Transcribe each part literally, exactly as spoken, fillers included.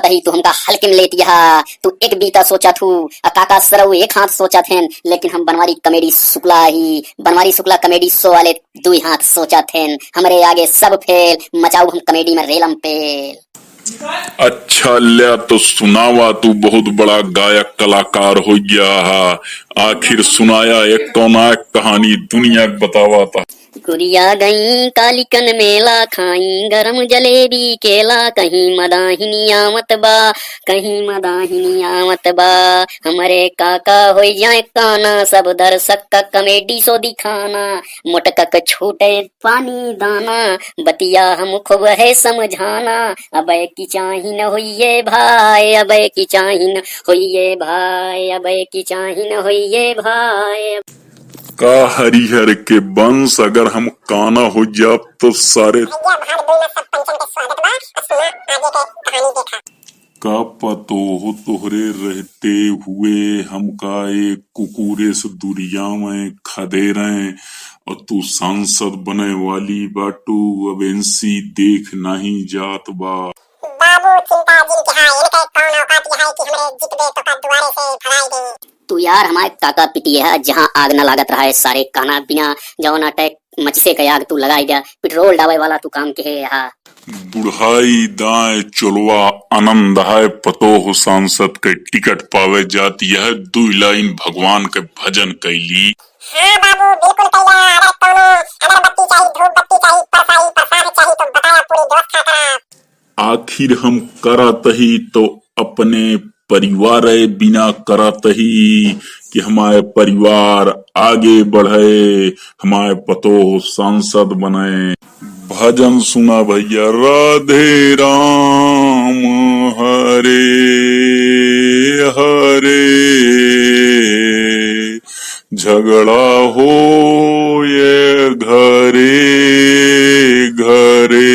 तही तू हमका हल्के में लेत यहा। तू एक बीता सोचत हू, आ काका सरऊ एक हाथ सोचत हेन, लेकिन हम बनवारी कॉमेडी शुक्ला ही, बनवारी शुक्ला कॉमेडी शो वाले दुई हाथ सोचत हेन। हमरे आगे सब फेल, मचाऊ हम कॉमेडी में रेलम पेल। अच्छा ल्या तो सुनावा, तू बहुत बड़ा गायक कलाकार हो गया हा, आखिर सुनाया एक कौना कहानी दुनिया के बतावा ता। गुरिया गई कालिकन मेला, खाई गरम जलेबी केला, कहीं मदाहिनी आवत बा, कहीं मदाहिनी आवत बा। हमरे काका होई जाए काना, सब दर्शक का कॉमेडी शो दिखाना। मोटका के छूटे पानी दाना, बतिया हम खूब है समझाना। अबे की चाही न होइए भाई, अबे की चाही न होइए भाई, अबे की चाही न होइए भाई। का हरिहर के वंश अगर हम काना हो जाब तो सारे। भैया, भाग दो ना, सब पंचन के स्वागत बा। अब सुना आगे के कहानी देखा। का पतोह तोहरे रहते हुए हमका एक कुकुरे से दुरिया में खदेरें और तू सांसद बने वाली बाटू, अब एनसी देख नहीं जात बा। बाबू चिंता जिन के है, इनके कौन औकात है कि हमरे जितबे तो का दुआरे से भगाई दे। तू यार हमारे काका पितिए है, जहाँ आग न लागत रहा है सारे, कहना बिना जौन अटैक मचिसे के आग तू लगाई द्या, पेट्रोल डावे वाला तू काम के है यहाँ। बुढ़ाई दाएं चोलवा आनंद है, पतोह सांसद के टिकट पावे जाती है, दुई लाइन भगवान के भजन कैली। हाँ बाबू, बिल्कुल कैला। अगर कौनो अगरबत्ती चाही, धूप बत्ती चाही, परसाई, प्रसाद चाही तो बताया, पूरी व्यवस्था करा। आखिर हम करत ही तो अपने परिवार बिना करत ही कि हमारे परिवार आगे बढ़े, हमारे पतोह सांसद बने। भजन सुना भैया। राधे राम हरे हरे, झगड़ा होए घरे घरे,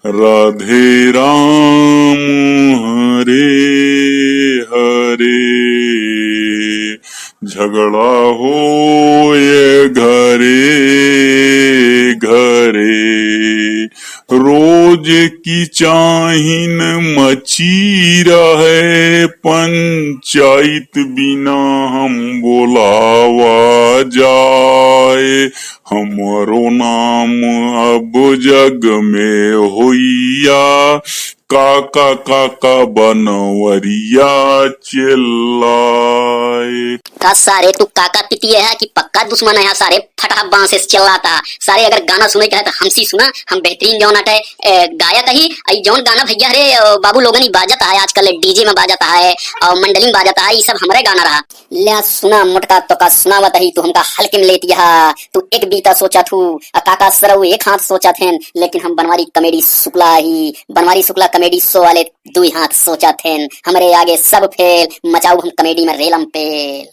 राधे राम हरे हरे, झगड़ा होए घरे घरे। रोज की चाहिन मची रहे, पंचायत बिना हम बोलावा जाए। हमरो नाम अब जग में होइया, काका काका बनवरिया चिल्लाए। का सारे तू काका पितिए है कि पक्का दुश्मन है सारे? फटहा बांस से चिल्लाता सारे। अगर गाना सुने के है तो हमसी सुना, हम बेहतरीन जौन अटे, ए, गायक ही। आई जौन गाना भैया रे, अ, बाबू लोगन ही बाजत है आजकल, डीजे में बाजत है और मंडली में बाजत है, ये सब हमरे गाना रहा। ल्या सुना मोटका, तोका सुनावत ही, तू हमका हल्के में लेत यहा। तू एक बीता सोचत हू, आ काका सरऊ एक हाथ सोचत हेन, लेकिन हम बनवारी कॉमेडी शुक्ला ही, बनवारी शुक्ला कॉमेडी शो वाले दुई हाथ सोचत हेन। हमरे आगे सब फेल, मचाऊ हम कॉमेडी में रेलम पेल।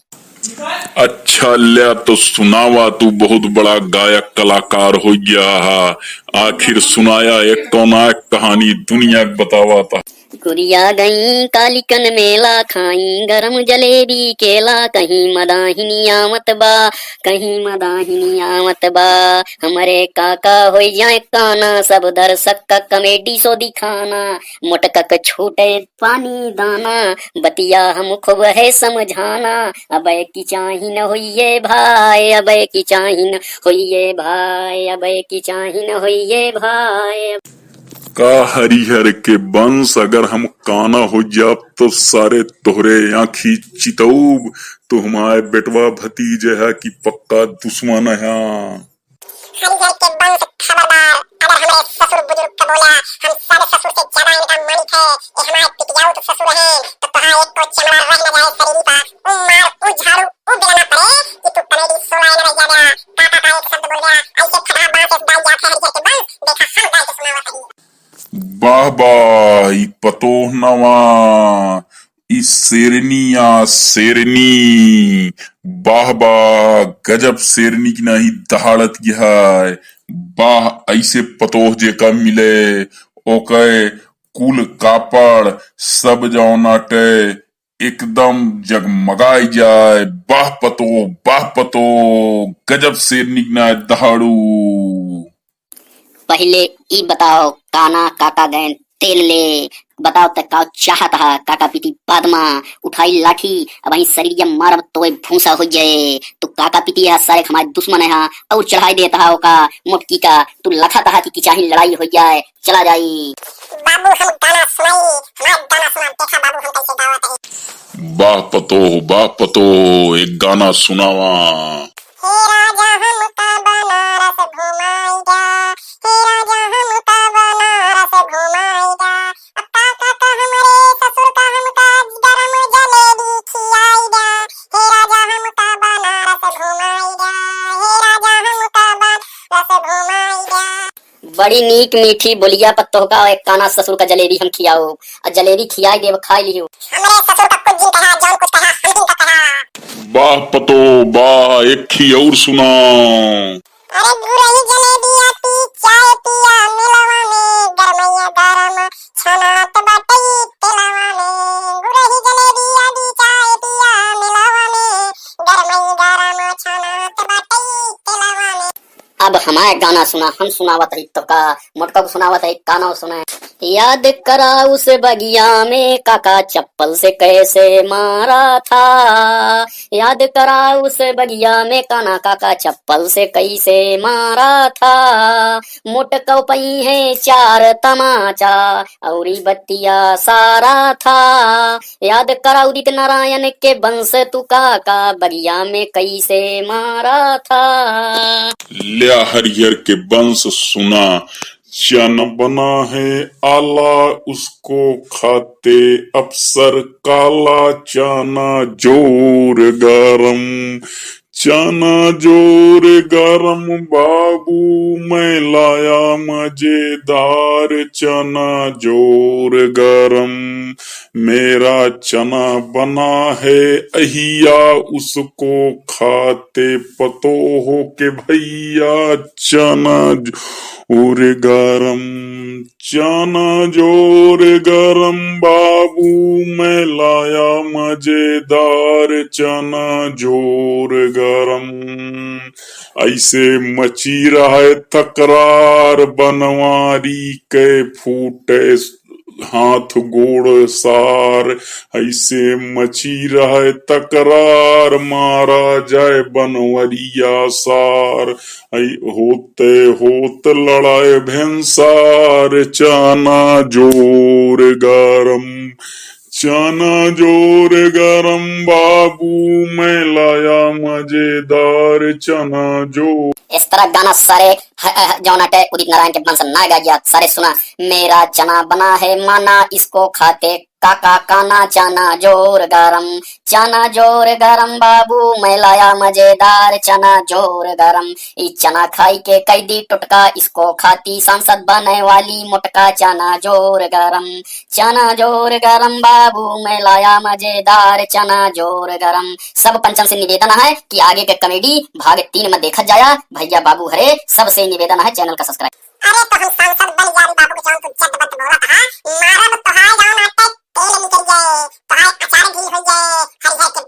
अच्छा ल्या तो सुनावा, तू बहुत बड़ा गायक कलाकार हो गया हा, आखिर सुनाया एक कौना कहानी दुनिया के बतावा ता। गुरिया गई कालिकन मेला, खाई गरम जलेबी केला, कहीं मदाहिनी आवत बा, कहीं मदाहिनी आवत बा। हमरे काका होई जाए काना, सब दर्शक का कॉमेडी शो दिखाना। मोटका के छूटे पानी दाना, बतिया हम खूब है समझाना। अबे की चाही न होइए भाई, अबे की चाही न होइए भाई, अबे की चाही न होइए भाई। का हरिहर के वंश अगर हम काना हो जाब तो सारे तोहरे आँखी चितौब। तो हमारे बेटवा भतीजे है कि पक्का दुश्मन है। हरिहर के वंश खबरदार, अगर हमरे ससुर बुजुर्ग के बोला, हम सारे ससुर से ज्यादा इनका मानित है। ये हमारे पिटियाऊ तो ससुर हैं, तो कहाँ एक को चमड़ा रह न जाए शरीर का। ऊ मार, ऊ झाड़ू, ऊ बेलना पड़े कि तू कॉमेडी शो लाइन में जा गया। काका का एक शब्द बोल गया, ऐसे फटहा बांस से डाल जात है हरिहर के वंश, देखा हम डाल के सुनावत है। वाह वाह, ई पतोह नवा, ई शेरनी आ शेरनी। वाह वाह, गजब शेरनी की नाही दहाड़त है। वाह, ऐसे पतोह जेका मिले, ओके कुल कापड़ सब जौन आटे एकदम जगमगाई जाए। वाह पतोह, वाह पतोह, गजब शेरनी की नाही दहाड़ू। पहिले ई बताओ, काना काका गएन तेल ले। बताओ त का चाहत हा काका पीती? बाद मा उठाई लाठी, अबहीं सरीरिया मारब तोय भूसा होइ जाए। तू काका पीती हा, सारे हमारे दुश्मन हा, और चढ़ाई देत हा ओका मोटकी का। तू लखत हा कि किचाही लड़ाई होइ जाए, चला जाई। बाबू हम गाना सुनाई, हमार गाना सुना, देखा बाबू हम कैसे गावत है। वाह पतोह, वाह पतोह, एक गाना सुनावा। हे राजा हमका बनारस घुमाई दा, हे राजा हमका बनारस घुमाई दा। अब काका का हमरे ससुर का हमका गरम जलेबी खियाई दा, हे राजा हमका बनारस घुमाई दा, हे राजा हमका बनारस घुमाई दा। बड़ी नीक मीठी बोलिया पर तोहका एक काना ससुर का जलेबी हम खियाओ, आ जलेबी खियाई देब, खाई लियो। हमरे ससुर का कुछ जिन कहा, जौन कुछ कहा, हम जिन का कहा। वाह पतो, वाह, एक खी और सुनाओ। अरे गुरही जलेबिया पी, चाय पिया मिलवा में, गरमैया गरम छनात बाटई तेलवा में। गुरही जलेबिया पी, चाय पिया मिलवा में, गरमैया गरम छनात बाटई तेलवा में। अब हमार गाना सुना, हम सुनावत हई तोका, मोटका को सुनावत हई, कानो सुने। याद करा उस बगिया में काका चप्पल से कैसे मारा था, याद करा उस बगिया में काना काका चप्पल से कैसे मारा था। मोटका पई है चार तमाचा, औरी बतिया सारा था। याद करा उदित नारायण के वंश तू काका बगिया में कैसे मारा था। ल्या हरिहर के वंश सुना। चना बना है आला, उसको खाते अफसर काला। चना जोर गरम, चना जोर गरम बाबू, मैं लाया मजेदार। चना जोर गरम, मेरा चना बना है अहिया, उसको खाते पतोह के भैया। चना जोर गरम, चना जोर गरम बाबू, मैं लाया मजेदार। चना जोर गरम। ऐसे मची रहे तकरार, बनवारी के फूटे हाथ गोड़ सार। ऐसे मची रहे तकरार, मारा जाए बनवरिया सार। ऐ होते होत लड़ाए भेंसार। चना जोर गरम, चना जोर गरम बाबू, मैं लाया मजेदार। चना जोर। इस तरह गाना सारे ह-, ह-, जौन अटे उदित नारायण के वंश ना गा गया, सारे सुना। मेरा चना बना है माना, इसको खाते काका काना। चना जोर गरम, चना जोर गरम बाबू, मैं लाया मजेदार। चना जोर गरम, ई चना खाई के कैदी टुटका, इसको खाती सांसद बने वाली मोटका। चना जोर गरम, चना जोर गरम बाबू, मैं लाया मजेदार। चना जोर गरम। सब पंचन से निवेदन है कि आगे के comedy भाग तीन में देखा जाया। भैया बाबू हरे, सबसे निवेदन है channel का subscribe। अरे तो हम सांसद बन जाई बाबू के जौन तू जद बद बोलत हा, मारब तोहार जौन आटे तेल निकल जाए, तोहार अचार भी हो जाए, हरिहर के